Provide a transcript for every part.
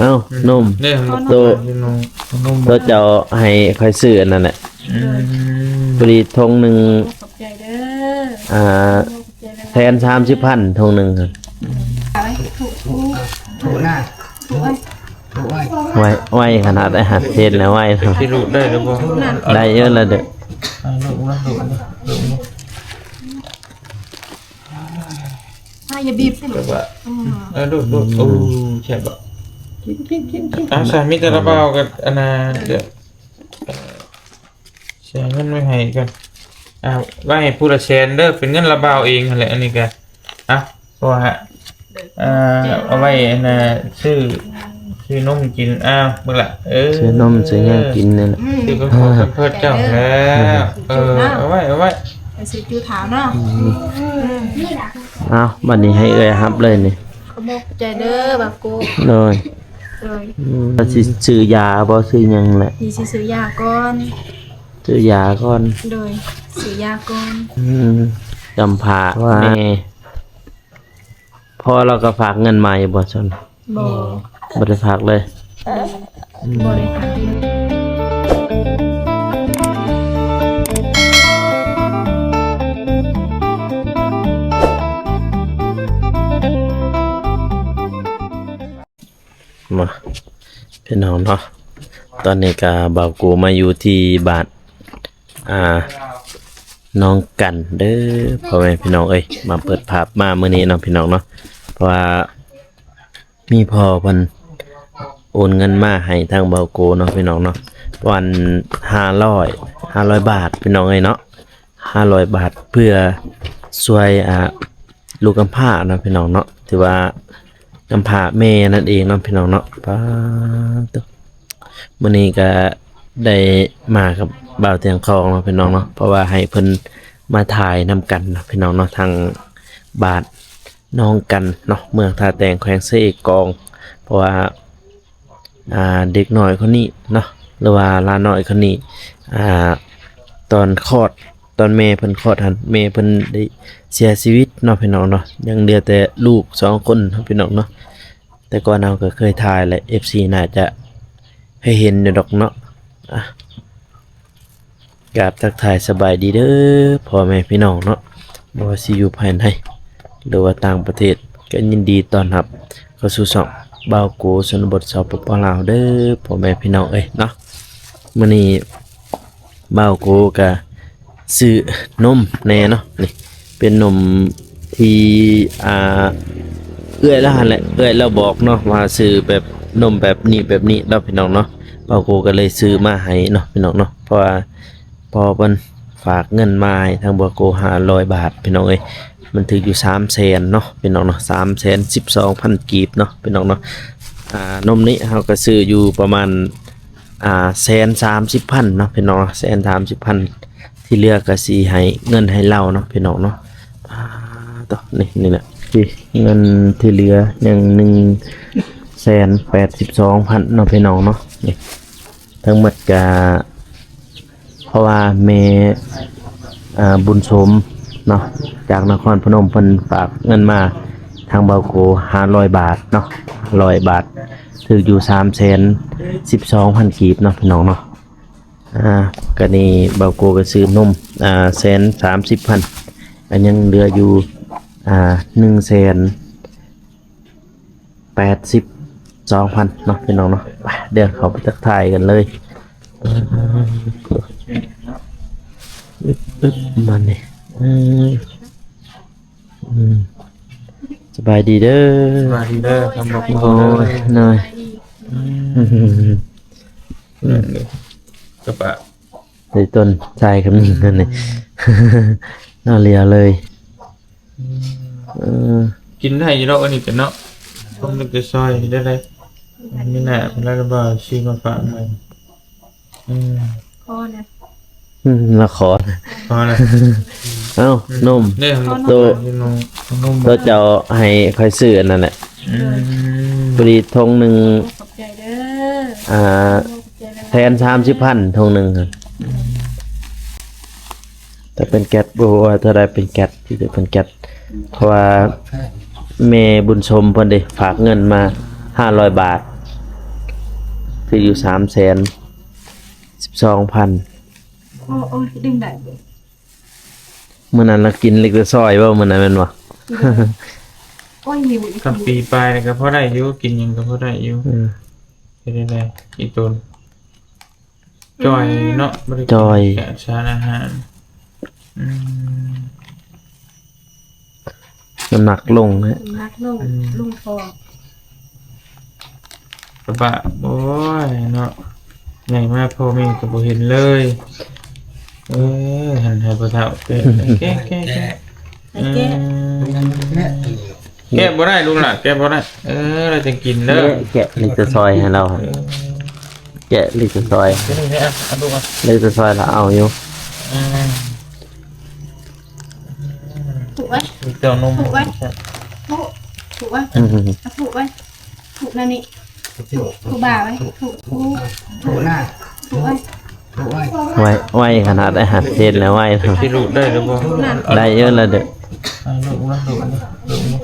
ເອົ້າ ນົມ ເດ້ ໂຕ ນົມ ໂຕເຈົ້າໃຫ້ຂ້ອຍຊື້ອັນນັ້ນແຫຼະ ອືມ ພໍດີຖົງໜຶ່ງ ຂອບໃຈເດີ ອ່າ ຂອບໃຈຫຼາຍໆ ແສນສາມສິບພັນຖົງໜຶ່ງ ອືມ ໄວ ໄວຂະໜາດໃດຫາ ເຮັດແລ້ວໄວເນາະ ຊິຫຼຸດໄດ້ຫຼືບໍ່ ໄດ້ຢູ່ລະເດີ ອ່າ ລຸກມາ ລຸກມາ ລຸກມາ ອ່າ ຢ່າບີບຊິລູກ ແບບວ່າ ອືມ ເອີ ດູດ ດູດ ອືມ ໂອ້ ແຊບບໍ່ ກິນ ກິນ ກິນ ກິນ ອ່າ ສາມີແຕ່ລະບ່າວກັບອັນນ່າ ເອີ ດຽວ ເອີ ເສຍເງິນໄວ້ໃຫ້ກ່ອນ ອ່າ ໄວ້ໃຫ້ຜູ້ລະແສນເດີ ເປັນເງິນລະບ່າວເອງຫັ້ນແຫຼະ ອັນນີ້ກະ ອ່ະ ເພາະວ່າ ເອີ ເອົາໄວ້ອັນນ່າ ຊື້ ຊື້ນົມກິນ ອ້າວ ເບິ່ງລະ ເອີ ຊື້ນົມຊື້ຫຍັງກິນນີ້ແຫຼະ ອືມ ຊື້ຂອງຂວັນວັນເກີດເຈົ້າແລ້ວ ເອີ ເອົາໄວ້ ເອົາໄວ້ ໄປຊື້ຈຸຖາວເນາະ ອືມ ເອົາ ບັດນີ້ໃຫ້ເອື້ອຍຮັບເລີຍນີ້ ຂອບໃຈເດີບາໂກ ໂດຍ ໂດຍ ອືມ ຊິຊື້ຢາບໍ່ ຊື້ຫຍັງແຫຼະ ຊິຊື້ຢາກ່ອນ ຊື້ຢາກ່ອນ ໂດຍ ຊື້ຢາກ່ອນ ອືມ ກຳພ້າວ່າ ແມ່ ພໍ່ລາວກໍຝາກເງິນມາຢູ່ບໍ່ຊັ້ນ ບໍ່ ບໍ່ໄດ້ຝາກເລີຍ ບໍ່ໄດ້ຝາກເລີຍ ມາ ພີ່ນ້ອງເນາະ ຕອນນີ້ກະບ່າວໂກມາຢູ່ທີ່ບ້ານ ອ່າ ນ້ອງກັນເດີ ພໍ່ແມ່ພີ່ນ້ອງເອີຍ ມາເປີດພາບມາມື້ນີ້ເນາະ ພີ່ນ້ອງເນາະ ເພາະວ່າມີພໍ່ເພິ່ນໂອນເງິນມາໃຫ້ທາງບ່າວໂກເນາະ ພີ່ນ້ອງເນາະ ປະມານຫ້າຮ້ອຍ ຫ້າຮ້ອຍບາດ ພີ່ນ້ອງເອີຍເນາະ ຫ້າຮ້ອຍບາດ ເພື່ອຊ່ວຍ ອ່າ ລູກກຳພ້າເນາະ ພີ່ນ້ອງເນາະ ຖືວ່າກຳພ້າແມ່ນັ້ນເອງເນາະ ພີ່ນ້ອງເນາະ ປາດໂທ້ ມື້ນີ້ກະໄດ້ມາກັບບ່າວຕຽງທອງເນາະ ພີ່ນ້ອງເນາະ ເພາະວ່າໃຫ້ເພິ່ນມາຖ່າຍນຳກັນເນາະ ພີ່ນ້ອງເນາະ ທາງບ້ານນ້ອງກັນເນາະ ເມືອງທ່າແຕງ ແຂວງໄຊເອກອງ ເພາະວ່າ ອ່າ ເດັກນ້ອຍຄົນນີ້ເນາະ ຫຼືວ່າຫຼານນ້ອຍຄົນນີ້ ອ່າ ຕອນຄອດ ຕອນແມ່ເພິ່ນຄອດຫັ້ນ ແມ່ເພິ່ນໄດ້ເສຍຊີວິດເນາະ ພີ່ນ້ອງເນາະ ຍັງເຫຼືອແຕ່ລູກສອງຄົນເນາະ ພີ່ນ້ອງເນາະ ແຕ່ກ່ອນເຮົາກໍເຄີຍຖ່າຍແຫຼະ ເອັຟຊີ ໜ້າຈະເຄີຍເຫັນຢູ່ດອກເນາະ ອ່ະ ກາບທັກທາຍສະບາຍດີເດີພໍ່ແມ່ພີ່ນ້ອງເນາະ ບໍ່ວ່າຊິຢູ່ພາຍໃນ ຫຼືວ່າຕ່າງປະເທດ ກໍຍິນດີຕ້ອນຮັບເຂົ້າສູ່ຊ່ອງບ່າວໂກຊົນນະບົດ ສປປ ລາວ ເດີ ພໍ່ແມ່ພີ່ນ້ອງເອີຍເນາະ ມື້ນີ້ ບ່າວໂກກະຊື້ນົມແດ່ເນາະ ນີ້ເປັນນົມທີ່ ອ່າ ເອື້ອຍລາວຫັ້ນແຫຼະ ເອື້ອຍລາວບອກເນາະ ວ່າຊື້ແບບນົມແບບນີ້ແບບນີ້ເນາະ ພີ່ນ້ອງເນາະ ບ່າວໂກກໍເລີຍຊື້ມາໃຫ້ເນາະ ພີ່ນ້ອງເນາະ ເພາະວ່າພໍ່ເພິ່ນຝາກເງິນມາໃຫ້ທາງບ່າວໂກຫ້າຮ້ອຍບາດ ພີ່ນ້ອງເອີຍ ມັນຖືກຢູ່ສາມແສນເນາະ ພີ່ນ້ອງເນາະ ສາມແສນສິບສອງພັນກີບເນາະ ພີ່ນ້ອງເນາະ ອ່າ ນົມນີ້ເຮົາກໍຊື້ຢູ່ປະມານ ອ່າ ແສນສາມສິບພັນເນາະ ພີ່ນ້ອງເນາະ ແສນສາມສິບພັນ ທີ່ເຫຼືອກໍຊິໃຫ້ເງິນໃຫ້ລາວເນາະ ພີ່ນ້ອງເນາະ ອ່າ ໂທ້ ນີ້ ນີ້ແຫຼະ ນີ້ເງິນທີ່ເຫຼືອຍັງໜຶ່ງແສນແປດສິບສອງພັນເນາະ ພີ່ນ້ອງເນາະ ນີ້ ທັງໝົດກະ ເພາະວ່າແມ່ ອ່າ ບຸນສົມເນາະ ຈາກນະຄອນພະນົມ ເພິ່ນຝາກເງິນມາທາງບ່າວໂກຫ້າຮ້ອຍບາດເນາະ ຫ້າຮ້ອຍບາດ ຖືກຢູ່ສາມແສນສິບສອງພັນກີບເນາະ ພີ່ນ້ອງເນາະ ອ່າ ກະນີ້ບ່າວໂກກະຊື້ນົມ ອ່າ ແສນສາມສິບພັນ ກະຍັງເຫຼືອຢູ່ ອ່າ ໜຶ່ງແສນ ແປດສິບສອງພັນເນາະ ພີ່ນ້ອງເນາະ ໄປ ດຽວເຮົາໄປທັກທາຍກັນເລີຍ ອຶບ ອຶບ ມານີ້ ອືມ ອືມ ສະບາຍດີເດີ ສະບາຍດີເດີ ໂດຍ ສະບາຍດີ ໂດຍ ອືມ ກະປະ ໄດ້ຕົ້ນຊາຍກະມີເງິນນີ້ ອືມ ເນາະ ເຫຼືອເລີຍ ອືມ ເອີ ກິນໄດ້ຢູ່ດອກ ອັນນີ້ກະເນາະ ຄົນເປັນແຕ່ຊອຍໄດ້ໄດ ມີໜ້າເພິ່ນລະບໍ່ຊື້ມາຝາກໃໝ່ ອືມ ຂໍນະ ອືມ ລະຂໍນະ ຂໍນະ ເອົ້າ ນົມ ເດ້ ໂຕ ນົມ ໂຕເຈົ້າໃຫ້ຂ້ອຍຊື້ອັນນັ້ນແຫຼະ ອືມ ພໍດີຖົງໜຶ່ງ ຂອບໃຈເດີ ອ່າ ຂອບໃຈຫຼາຍໆ ແສນສາມສິບພັນຖົງໜຶ່ງ ອືມ ຖ້າເປັນແກັດ ບໍ່ວ່າເທົ່າໃດເປັນແກັດ ທີ່ຈະເປັນແກັດ ເພາະວ່າແມ່ບຸນສົມເພິ່ນເດ້ຝາກເງິນມາຫ້າຮ້ອຍບາດ ຖືກຢູ່ສາມແສນສິບສອງພັນ. ໂອ້ ໂອ້ຍ ດຶງໄດ້ເບິ່ງ. ມື້ນັ້ນລາວກິນເລັກແຕ່ຊອຍບໍ່? ມື້ນັ້ນແມ່ນບໍ່? ໂອ້ຍ ຫິວອີກ. ຄຳປີປາຍນີ້ກໍພໍໄດ້ຢູ່ ກິນຫຍັງກໍພໍໄດ້ຢູ່. ອືມ ເຮັດໄດ້ ອີຕົນ ຈ່ອຍເນາະ ອືມ ບໍ່ໄດ້ກິນ ຈ່ອຍ ແກະສານອາຫານ. ອືມ ນ້ຳໜັກລົງເນາະ ນ້ຳໜັກລົງ ອືມ ລົງຄໍ ກະບະ ໂອ້ຍເນາະ ໃຫຍ່ມາພໍ່ແມ່ກໍບໍ່ເຫັນເລີຍ. ເອີ ຫັ້ນໃຫ້ພໍ່ເຖົ້າແກະ ແກະ ແກະ ແກະ ເອີ ແກະ ແກະບໍ່ໄດ້ລູກຫຼ້າ ແກະບໍ່ໄດ້. ເອີ ລາວຈັ່ງກິນເດີ ແກະເລັກແຕ່ຊອຍໃຫ້ລາວ ເອີ ແກະເລັກແຕ່ຊອຍ ຕົວນີ້ເນາະ ເອົາລູກເອົາ ເລັກແຕ່ຊອຍລາວເອົາຢູ່. ອືມ ຜູກໄວ້ ມີເຕົ້ານົມ ຜູກໄວ້ ຜູກ ຜູກໄວ້ ອືມ ຜູກໄວ້ ຜູກແນວນີ້ ຜູກບ່າໄວ້ ຜູກ ຜູກ ຜູກໜ້າ ຜູກໄວ້ ຜູກໄວ້ ໄວ ໄວຂະໜາດໄດ້ຫັດເຮັດແລ້ວໄວ. ຊິລູດໄດ້ຫຼືບໍ່? ໄດ້ຢູ່ລະເດີ ອ່າ ລູດມາ ລູດມາ ລູດມາ.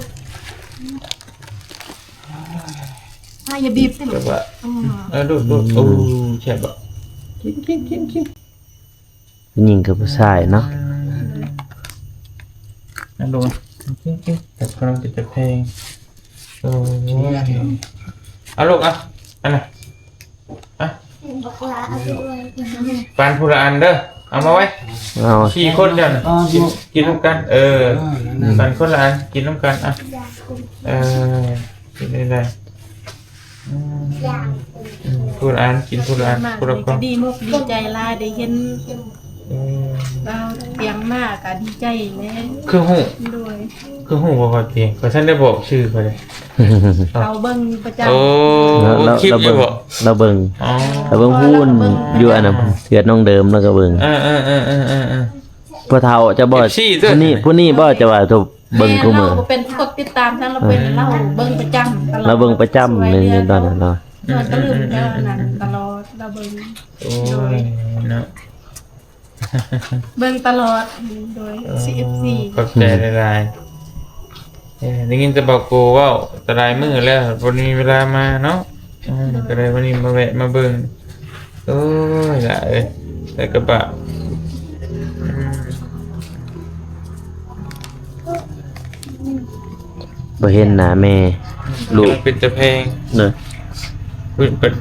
ອ່າ ຢ່າບີບຕິລູກ ແບບວ່າ ອືມ ເອີ ດູດ ດູດ ອືມ ໂອ້ ແຊບບໍ່? ກິນ ກິນ ກິນ ກິນ ຜູ້ຍິງກັບຜູ້ຊາຍເນາະ ອືມ ນັ້ນລູກ ກິນ ກິນ ແຕ່ກຳລັງຈະແພງ. ໂອ້ຍ ເອົາລູກ ເອົາ ອັນນັ້ນ ອ່ະ ປານຜູ້ລະອັນເດີ ເອົາມາໄວ້ ເອົາ ສີ່ຄົນເຈົ້ານະ ກິນ ກິນນຳກັນ ເອີ ເອີ ນັ້ນນະ ປັນຄົນລະອັນ ກິນນຳກັນ ອ່ະ ເອີ ກິນໄດ້ ອືມ ອືມ ຜູ້ລະອັນ ກິນຜູ້ລະອັນ ມາ ຜູ້ລະກ່ອນ ກໍດີມົກດີໃຈຫຼາຍ ໄດ້ເຫັນ ອືມ ລາວຕຽງມາກໍດີໃຈແຫຼະ ຄືຮູ້ ໂດຍ ຄືຮູ້ວ່າເຂົາຕຽງ ຂ້ອຍທັນໄດ້ບອກຊື່ເຂົາເດ້ ເຂົາເບິ່ງປະຈຳ ໂອ້ ລາວ ເບິ່ງຄລິບຢູ່ບໍ່? ລາວເບິ່ງ ອໍ ລາວເບິ່ງພຸ້ນ ລາວເບິ່ງຢູ່ອັນນັ້ນ ເຮືອນນ້ອງເດີມ ລາວກໍເບິ່ງ ເອີໆໆໆໆ ຜູ້ເຖົ້າຈະບໍ່ ເອັຟຊີ ຜູ້ນີ້ ຜູ້ນີ້ບໍ່ຈະວ່າໂທເບິ່ງຄູ່ມື້ ແມ່ນ ລາວບໍ່ເປັນຄົນຕິດຕາມທາງລາວເປັນ ເອີ ລາວເບິ່ງປະຈຳຕະຫຼອດ ລາວເບິ່ງປະຈຳ ຊ່ວຍເຫຼືອ ແມ່ນຕອນນັ້ນເນາະ ເພິ່ນກໍລືມແລ້ວນັ້ນຕະຫຼອດ ລາວເບິ່ງ ໂອ້ຍ ໂດຍ ເນາະ ເບິ່ງຕະຫຼອດ ໂດຍ ເອີ ຊີເອັຟຊີ ຂອບໃຈຫຼາຍໆ ເອີ ໄດ້ຍິນແຕ່ບ່າວໂກເວົ້າແຕ່ຫຼາຍມື້ແລ້ວ ບໍ່ໄດ້ມີເວລາມາເນາະ ເອີ ໂດຍ ກໍເລີຍວັນນີ້ມາແວະມາເບິ່ງ ໂອ້ຍ ຫຼ້າເອີຍ ແລ້ວກໍບາບ ອືມ ບໍ່ເຫັນໜ້າແມ່ ລູກ ກຳລັງເປັນຕາແພງ ເນາະ ເພິ່ນເປັນ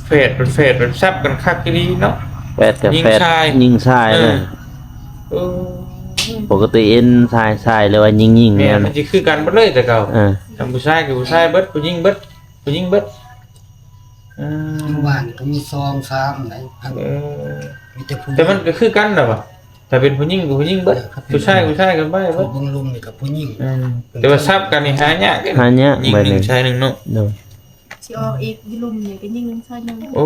ແຝດ ເປັນແຝດ ເປັນຊັບກັນຄັກອີ່ຫຼີເນາະ ແຝດກັບແຝດ ຍິງຊາຍ ຍິງຊາຍ ເອີ ນະ ໂອ້ ປົກກະຕິເຫັນຊາຍ ຊາຍ ຫຼືວ່າຍິງ ຍິງ ແມ່ນ ແມ່ນ ມັນຊິຄືກັນເບິດເລີຍແຕ່ເກົ່າ ເອີ ທັງຜູ້ຊາຍກໍຜູ້ຊາຍເບິດ ຜູ້ຍິງເບິດ ຜູ້ຍິງເບິດ ອືມ ຢູ່ບ້ານກໍມີສອງສາມໃດ ເອີ ມີແຕ່ຜູ້ ແຕ່ມັນກໍຄືກັນນະວະ ຖ້າເປັນຜູ້ຍິງກໍຜູ້ຍິງເບິດ ເອີ ຜູ້ຊາຍ ຜູ້ຊາຍກໍໄປເບິດ ຜູ້ເບິ່ງລຸມນີ້ກໍຜູ້ຍິງ ອືມ ແຕ່ວ່າສັບກັນນີ້ຫາຍາກເດ້ ຫາຍາກ ຍິງໜຶ່ງ ບາດນີ້ ຊາຍໜຶ່ງເນາະ ໂດຍ ຊິອອກອີກ ຢູ່ລຸ່ມນີ້ກໍຍິງໜຶ່ງຊາຍໜຶ່ງ ໂອ້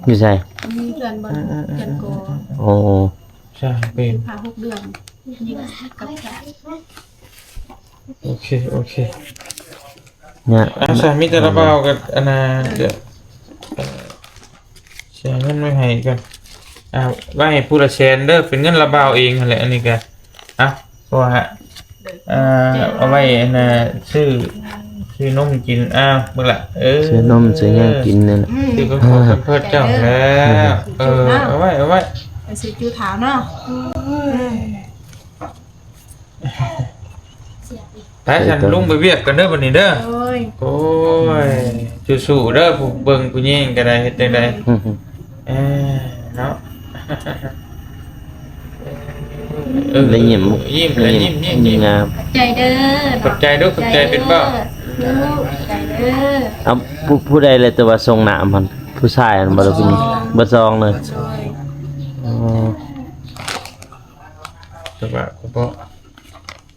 ຢູ່ໃສ? ມີເພື່ອນບໍ່? ເອີໆໆໆ ເພື່ອນກໍ ໂອ້ ຊ່າງເປັນ ຫ້າຫົກເດືອນ ຍິງກັບຊາຍ ໂອເຄ ໂອເຄ ຍາກ ອ່າ ຊະ ມີແຕ່ລະບ່າວກັບອັນນ່າ ເອີ ດຽວ ເອີ ເສຍເງິນໄວ້ໃຫ້ກັນ ອ່າ ໄວ້ໃຫ້ຜູ້ລະແສນເດີ ເປັນເງິນລະບ່າວເອງຫັ້ນແຫຼະ ອັນນີ້ກະ ອ່ະ ເພາະວ່າ ເອີ ເອົາໄວ້ອັນນ່າ ຊື້ ຊື້ນົມກິນ ອ້າວ ເບິ່ງລະ ເອີ ຊື້ນົມຊື້ຫຍັງກິນນັ້ນ ອືມ ຊື້ຂອງຂວັນວັນເກີດເຈົ້າແລ້ວ ເອີ ເອົາໄວ້ ເອົາໄວ້ ໄປຊື້ຈຸຖາວເນາະ ໂອ້ຍ ເອີ ໄປຊັ້ນ ເອີ ລຸງໄປວຽກກັນເດີບັດນີ້ເດີ ໂອ້ຍ ໂອ້ຍ ສູ້ໆເດີ ຜູ້ເບິ່ງຜູ້ແຍງກໍໄດ້ ເຮັດຈັ່ງໃດ ອືມ ເອີ ເນາະ ເອີ ໄດ້ຍິ້ມ ຍິ້ມ ໄດ້ຍິ້ມ ຍິ້ມ ຍິ້ມ ຍິ້ມງາມ ຂອບໃຈເດີ ຂອບໃຈເດີ ຂອບໃຈເປັນບໍ່ ຂອບໃຈເດີ ເອົາ ຜູ້ ຜູ້ໃດແລະ ແຕ່ວ່າສົ່ງນ້ຳຫັ້ນ ຜູ້ຊາຍຫັ້ນບໍ່ ຫຼືຜູ້ຍິງ ເບີສອງເລີຍ ໂດຍ ອໍ ແຕ່ວ່າ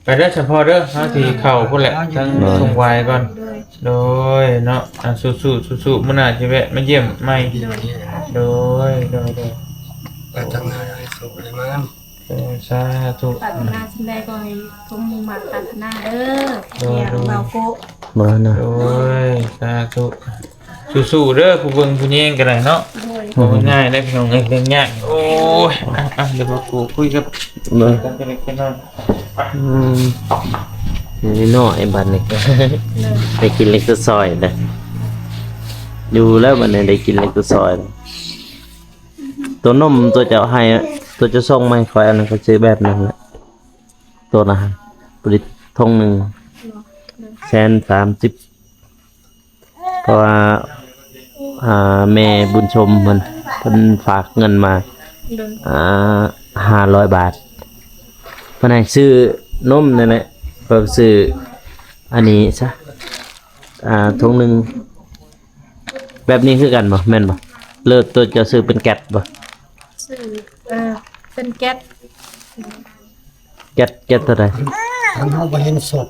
ໄປເດີສະພໍ່ເດີ ເຮົາຊິເຂົ້າພຸ້ນແຫຼະ ເອີ ທາງ ໂດຍ ສົ່ງຫວາຍກ່ອນ ໂດຍ ໂດຍເນາະ ອ່າ ສູ້ໆ ສູ້ໆ ມື້ໜ້າຊິແວະມາຢ້ຽມໃໝ່ ໂດຍ ໂດຍ ໂດຍ ໂດຍ ປາດຖະໜາໃຫ້ໂຊກໃຫ້ໝານ ໂດຍ ສາທຸ ປາດຖະໜາສິ່ງໃດກໍໃຫ້ສົມມຸ່ງມາດປາດຖະໜາເດີ ໂດຍ ເອີ ໂດຍ ບ່າວໂກະ ໂດຍ ໂດຍ ສາທຸ ສູ້ໆເດີ ຜູ້ເບິ່ງຜູ້ແຍງກໍໄດ້ເນາະ ໂດຍ ບໍ່ງ່າຍເດ້ພີ່ນ້ອງເອີຍ ເລື່ອງຍາກ ໂອ້ຍ ອ່ະ ອ່ະ ດຽວມາກູຄຸຍກັບ ເບິ່ງ ກັນຈັກເລັກຈັກນ້ອຍ ອືມ ນ້ອຍໆ ບັດນີ້ ໂດຍ ໄປກິນເລັກຊອຍເດີ ຢູ່ແລ້ວ ບັດນີ້ໄດ້ກິນເລັກໂຕຊອຍ. ໂຕນົມ ໂຕເຈົ້າໃຫ້ ໂຕເຈົ້າສົ່ງມາໃຫ້ຂ້ອຍ ອັນນັ້ນ ຂ້ອຍຊື້ແບບນັ້ນແຫຼະ ໂຕນະ ຜະລິດຖົງໜຶ່ງ ແສນສາມສິບ ເພາະວ່າ ອ່າ ແມ່ບຸນຊົມເພິ່ນ ເພິ່ນຝາກເງິນມາ ໂດຍ ອ່າ ຫ້າຮ້ອຍບາດ ເພິ່ນໃຫ້ຊື້ນົມນັ້ນແຫຼະ ຂ້ອຍຊື້ອັນນີ້ຊະ ອ່າ ຖົງໜຶ່ງ. ແບບນີ້ຄືກັນບໍ່ ແມ່ນບໍ່? ຫຼືໂຕເຈົ້າຊື້ເປັນແກັດບໍ່? ຊື້ ເອີ ເປັນແກັດ. ແກັດ ແກັດເທົ່າໃດ? ຄັນເຮົາບໍ່ເຫັນສົດ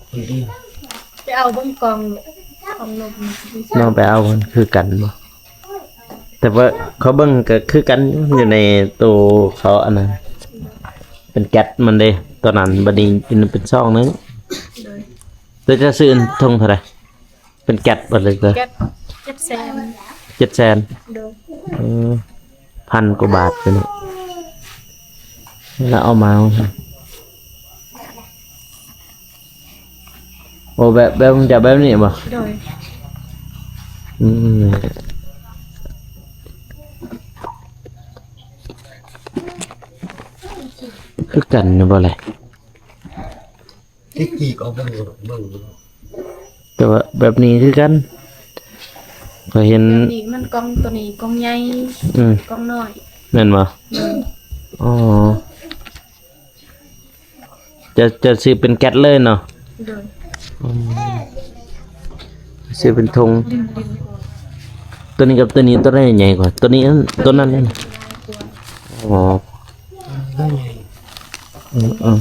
ໄປເອົາເບິ່ງກ່ອງ ຂອງນົມ ນ້ອງໄປເອົາ ມັນຄືກັນບໍ່? ແຕ່ວ່າເຂົາເບິ່ງກໍຄືກັນຢູ່ ໃນໂຕເຂົາອັນນັ້ນ ເປັນແກັດມັນເດ້ ຕອນນັ້ນ. ບັດນີ້ເປັນ ເປັນຊອງໜຶ່ງ. ໂດຍ ແຕ່ເຈົ້າຊື້ຖົງເທົ່າໃດ? ເປັນແກັດບໍ່ ຫຼື ແກັດ ເຈັດແສນ. ເຈັດແສນ. ໂດຍ ເອີ ພັນກວ່າບາດຢູ່ນີ້ ແລ້ວເອົາມາ ໂອ້ ແບບ ແບບ ຈະແບບນີ້ບໍ່? ໂດຍ ອືມ ຄືກັນຢູ່ບໍ່ລະ? ຕິດປີກອອກເບິ່ງ ເບິ່ງ ແຕ່ວ່າແບບນີ້ຄືກັນ ຂ້ອຍເຫັນ ແບບນີ້ມັນກ່ອງ ໂຕນີ້ກ່ອງໃຫຍ່ ອືມ ກ່ອງນ້ອຍ ແມ່ນບໍ່? ໂດຍ ອໍ ຈະ ຈະຊື້ເປັນແກັດເລີຍເນາະ? ໂດຍ ອືມ ຊື້ເປັນຖົງ ໂຕນີ້ກັບໂຕນີ້ ໂຕໃດໃຫຍ່ກວ່າ? ໂຕນີ້ ໂຕນັ້ນ ອໍ ໂຕນີ້ໃຫຍ່ ອືມ ອືມ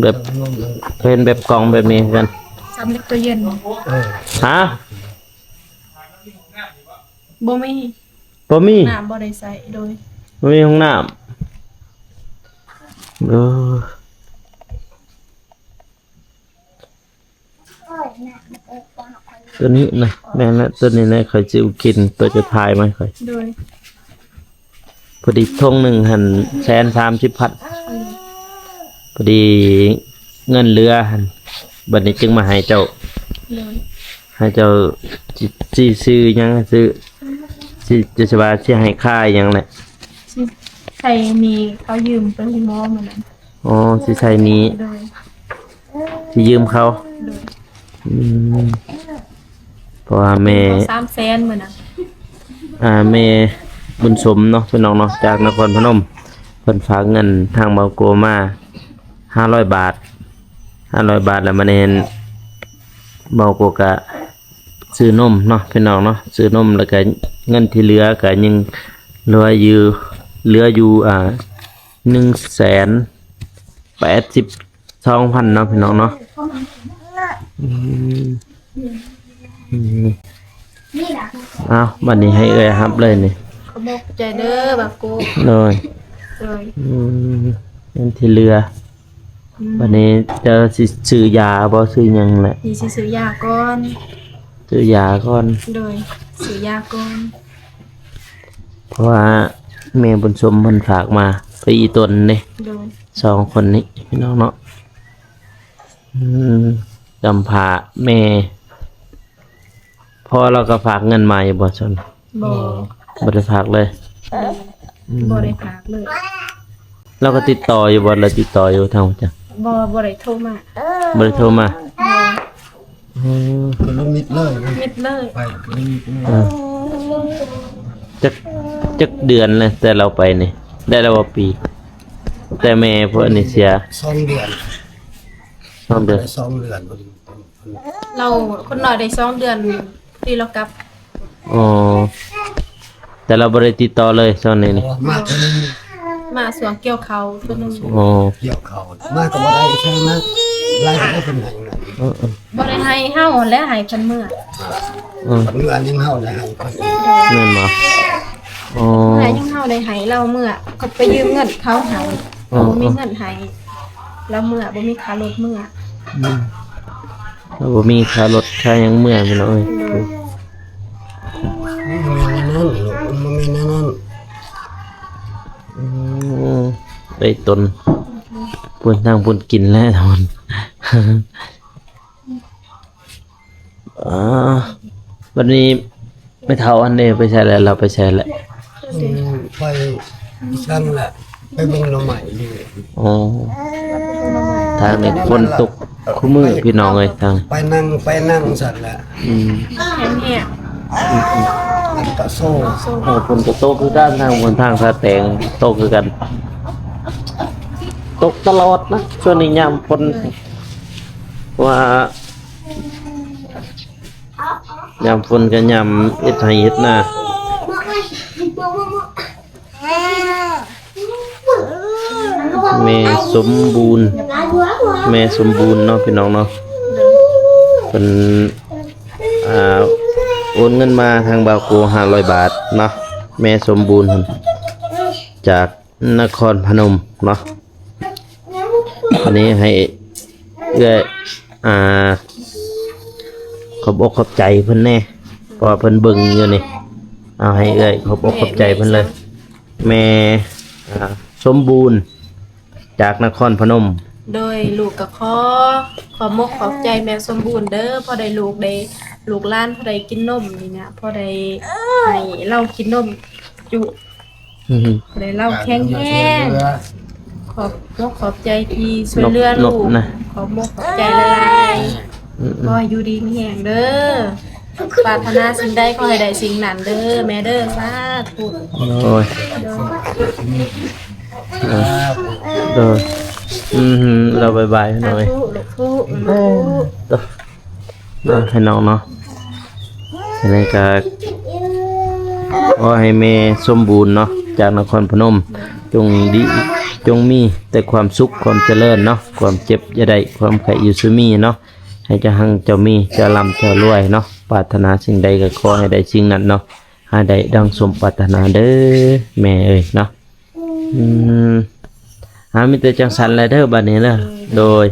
ແບບ ເຫັນແບບກ່ອງແບບນີ້ຄືກັນ ສຳເລັກໂຕເຢັນ ເອີ ຮະ? ບໍ່ມີ ບໍ່ມີ ນ້ຳບໍ່ໄດ້ໃຊ້ ໂດຍ ບໍ່ມີຫ້ອງນ້ຳ ເອີ ໂຕນີ້ນະ ແມ່ນລະ ໂຕນີ້ນະ ຂ້ອຍຊິກິນ ໂຕຈະຖ່າຍມາໃຫ້ຂ້ອຍ ໂດຍ ພໍດີຖົງໜຶ່ງຫັ້ນ ແສນສາມສິບພັນ ອືມ ພໍດີເງິນເຫຼືອຫັ້ນ ບັດນີ້ຈຶ່ງມາໃຫ້ເຈົ້າ ໂດຍ ໃຫ້ເຈົ້າ ຊິ ຊິຊື້ຫຍັງ ຊື້ ຊິ ຈະຊິວ່າຊິໃຫ້ຄ່າຫຍັງແຫຼະ ຊິໃຊ້ໜີ້ເຂົາຢືມໄປໂຮງໝໍມື້ນັ້ນ ອໍ ຊິໃຊ້ໜີ້ ໂດຍ ຊິຢືມເຂົາ ໂດຍ ອືມ ເພາະວ່າແມ່ ສາມແສນມື້ນັ້ນ ອ່າ ແມ່ບຸນສົມເນາະ ພີ່ນ້ອງເນາະ ຈາກນະຄອນພະນົມ ເພິ່ນຝາກເງິນທາງເບົາໂກມາຫ້າຮ້ອຍບາດ ຫ້າຮ້ອຍບາດ ແລ້ວມາແນ່ນ ເບົາໂກກະຊື້ນົມເນາະ ພີ່ນ້ອງເນາະ ຊື້ນົມ ແລ້ວກະເງິນທີ່ເຫຼືອກະຍັງເຫຼືອຢູ່ ເຫຼືອຢູ່ ອ່າ ໜຶ່ງແສນແປດສິບ ສອງພັນເນາະ ພີ່ນ້ອງເນາະ ອືມ ອືມ ເອົາ ບັດນີ້ໃຫ້ເອື້ອຍຮັບເລີຍນີ້ ຂອບໃຈເດີບາໂກ ໂດຍ ໂດຍ ອືມ ເງິນທີ່ເຫຼືອ ອືມ ບັດນີ້ເຈົ້າຊິຊື້ຢາບໍ່ ຊື້ຫຍັງແຫຼະ ນີ້ຊິຊື້ຢາກ່ອນ ຊື້ຢາກ່ອນ ໂດຍ ຊື້ຢາກ່ອນ ເພາະວ່າແມ່ບຸນສົມເພິ່ນຝາກມາ ໄປອີ່ຕົນເດ້ ໂດຍ ສອງຄົນນີ້ ພີ່ນ້ອງເນາະ ອືມ ກຳພ້າແມ່ ພໍ່ລາວກໍຝາກເງິນມາຢູ່ບໍ່ຊັ້ນ? ບໍ່ ບໍ່ໄດ້ຝາກເລີຍ ອືມ ບໍ່ໄດ້ຝາກເລີຍ ລາວກໍຕິດຕໍ່ຢູ່ບໍ່? ລາວຕິດຕໍ່ຢູ່ທາງ ບໍ່ ບໍ່ໄດ້ໂທມາ ບໍ່ໄດ້ໂທມາ ບໍ່ ເອີ ຄືລະມິດເລີຍ ມິດເລີຍ ໄປລະມິດເລີຍ ເອີ ຈັກ ຈັກເດືອນແລ້ວແຕ່ລາວໄປນີ້ ໄດ້ແລ້ວບໍ່ປີ? ແຕ່ແມ່ພວກນີ້ເສຍ ສອງເດືອນ ສອງເດືອນ ໄດ້ສອງເດືອນພໍດີ ລາວຄົນນ້ອຍໄດ້ສອງເດືອນທີ່ລາວກັບ ອໍ ແຕ່ລາວບໍ່ໄດ້ຕິດຕໍ່ເລີຍຊ່ວງນີ້ນີ້ ມາເທື່ອໜຶ່ງ ມາຊ່ວງກ່ຽວເຂົ້າເທື່ອໜຶ່ງ ອໍ ກ່ຽວເຂົ້າ ມາກໍບໍ່ໄດ້ ໃຊ່ມາ ລາຍໄດ້ເປັນຫຍັງນະ ເອີໆ ບໍ່ໄດ້ໃຫ້ເຮົາແຫຼະ ໃຫ້ເພິ່ນເມືອ ເອີ ເມືອຍັງເຮົາໄດ້ໃຫ້ເພິ່ນ ແມ່ນບໍ່? ອໍ ເມືອຍັງເຮົາໄດ້ໃຫ້ລາວເມືອ ເຂົາໄປຢືມເງິນເຂົາໃຫ້ ອໍ ບໍ່ມີເງິນໃຫ້ ລາວເມືອ ບໍ່ມີຄ່າລົດເມືອ ອືມ ລາວບໍ່ມີຄ່າລົດຄ່າຫຍັງເມືອ ພີ່ນ້ອງເອີຍ ໂດຍ ມັນບໍ່ແມ່ນແນວນັ້ນລູກ ມັນບໍ່ແມ່ນແນວນັ້ນ ອືມ ໄດ້ຕົນ ອືມ ປຸ້ນທາງປຸ້ນກິນແລ້ວ ທຸກຄົນ. ອ່າ ບັດນີ້ແມ່ເຖົ້າອັນນີ້ໄປໃສແລ້ວ? ລາວໄປໃສແລ້ວ? ອືມ ໄປຊ່າງລະ ໄປເບິ່ງໜໍ່ໄມ້ຢູ່. ອໍ ທາງນີ້ຝົນຕົກຄູ່ມື້ພີ່ນ້ອງເອີຍ ທາງ ໄປນັ່ງ ໄປນັ່ງຊັ້ນລະ. ອືມ ແຮງໆ ອືມໆ ມັນກະໂຊ ເອີ ຝົນກະຕົກຄືກັນ ທາງບົນທາງທ່າແຕງຕົກຄືກັນ ຕົກຕະຫຼອດນະ ຊ່ວງນີ້ຍາມຝົນ ວ່າ ຍາມຝົນກໍຍາມເຮັດໄຮ່ເຮັດນາ. ແມ່ສົມບູນ ແມ່ສົມບູນເນາະ ພີ່ນ້ອງເນາະ ເພິ່ນ ອ່າ ໂອນເງິນມາທາງບ່າວໂກຫ້າຮ້ອຍບາດເນາະ ແມ່ສົມບູນ ຈາກ ນະຄອນພະນົມເນາະ. ອັນນີ້ໃຫ້ເອື້ອຍ ອ່າ ຂອບອົກຂອບໃຈເພິ່ນແດ່ ເພາະວ່າເພິ່ນເບິ່ງຢູ່ນີ້. ເອົາໃຫ້ເອື້ອຍຂອບອົກຂອບໃຈເພິ່ນເລີຍ ແມ່ ອ່າ ສົມບູນ ຈາກນະຄອນພະນົມ. ໂດຍ ລູກກໍຂໍຂອບມົກຂອບໃຈແມ່ສົມບູນເດີ ພໍໄດ້ລູກໄດ້ ລູກຫຼານພໍໄດ້ກິນນົມນີ້ນະ ພໍໄດ້ໃຫ້ລາວກິນນົມຈຸ ອືມ ແລະລາວແຂງແຮງ. ຂອບມົກຂອບໃຈທີ່ຊ່ວຍເຫຼືອລູກ ຂອບມົກຂອບໃຈຫຼາຍໆ. ອືມໆ ຂໍໃຫ້ຢູ່ດີມີແຮງເດີ ປາດຖະໜາສິ່ງໃດຂໍໃຫ້ໄດ້ສິ່ງນັ້ນເດີແມ່ເດີ ສາທຸ. ໂອ້ຍ ໂດຍ ໂດຍ ອືມ ລາວບາຍບາຍໜ້ອຍ ສາທຸ ລູກທຸ ເອີ ເນາະ ພີ່ນ້ອງເນາະ. ອັນນີ້ກໍຂໍໃຫ້ແມ່ສົມບູນເນາະ ຈາກນະຄອນພະນົມ ຈົ່ງດີ ຈົ່ງມີແຕ່ຄວາມສຸກຄວາມຈະເລີນເນາະ ຄວາມເຈັບຢ່າໄດ້ ຄວາມໄຂ້ຢ່າສູ່ມີເນາະ ໃຫ້ເຈົ້າຮັ່ງເຈົ້າມີ ເຈົ້າລ່ຳເຈົ້າລວຍເນາະ ປາດຖະໜາສິ່ງໃດກໍຂໍໃຫ້ໄດ້ສິ່ງນັ້ນເນາະ ໃຫ້ໄດ້ດັ່ງສົມປາດຖະໜາເດີແມ່ເອີຍເນາະ. ອືມ ອ່າ ມີແຕ່ຈັ່ງຊັ້ນແຫຼະເດີ ບັດນີ້ເດີ. ໂດຍ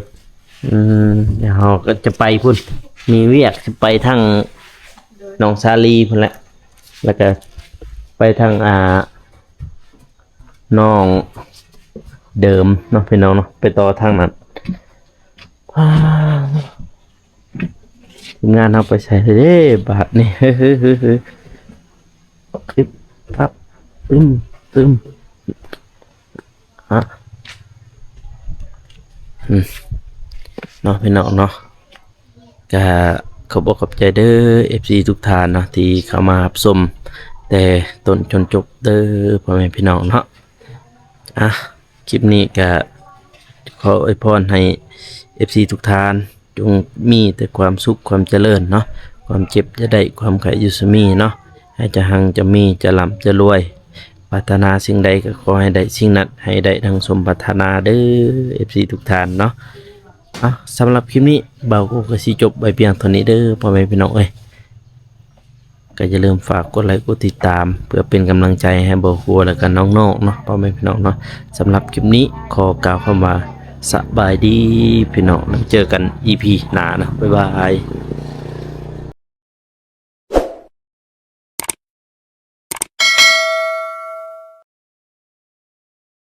ອືມ ດຽວເຮົາກໍຈະໄປພຸ້ນ ມີວຽກ ຈະໄປທາງໜອງສາລີພຸ້ນແຫຼະ ແລ້ວກໍໄປທາງ ອ່າ ໜອງເດີມເນາະ ພີ່ນ້ອງເນາະ ໄປຕໍ່ທາງນັ້ນ. ອ່າ ທີມງານເຮົາໄປໃສເດ້ບາດນີ້? ອຶບ ອັບ ຕຶມ ຕຶມ ອະ ອືມ ເນາະ ພີ່ນ້ອງເນາະ ກະຂອບອົກຂອບໃຈເດີ ເອັຟຊີ ທຸກທ່ານເນາະ ທີ່ເຂົ້າມາຮັບຊົມແຕ່ຕົ້ນຈົນຈົບເດີ ພໍ່ແມ່ພີ່ນ້ອງເນາະ. ອະ ຄລິບນີ້ກະຂໍອວຍພອນໃຫ້ ເອັຟຊີ ທຸກທ່ານ ຈົ່ງມີແຕ່ຄວາມສຸກຄວາມຈະເລີນເນາະ ຄວາມເຈັບຢ່າໄດ້ ຄວາມໄຂ້ຢ່າສູ່ມີເນາະ ໃຫ້ຈະຮັ່ງຈະມີ ຈະລ່ຳຈະລວຍ ປາດຖະໜາສິ່ງໃດກໍຂໍໃຫ້ໄດ້ສິ່ງນັ້ນ ໃຫ້ໄດ້ດັ່ງສົມປາດຖະໜາເດີ ເອັຟຊີ ທຸກທ່ານເນາະ. ເອົາ ສຳລັບຄລິບນີ້ ບ່າວໂກກໍຊິຈົບໄວ້ພຽງເທົ່ານີ້ເດີ ພໍ່ແມ່ພີ່ນ້ອງເອີຍ. ກໍຢ່າລືມຝາກກົດໄລກົດຕິດຕາມ ເພື່ອເປັນກຳລັງໃຈໃຫ້ບ່າວໂກ ແລະກະນ້ອງໆເນາະ ພໍ່ແມ່ພີ່ນ້ອງເນາະ. ສຳລັບຄລິບນີ້ ຂໍກ່າວຄຳວ່າ ສະບາຍດີພີ່ນ້ອງ ແລ້ວເຈີກັນ ອີພີ ໜ້າເນາະ ບາຍບາຍ.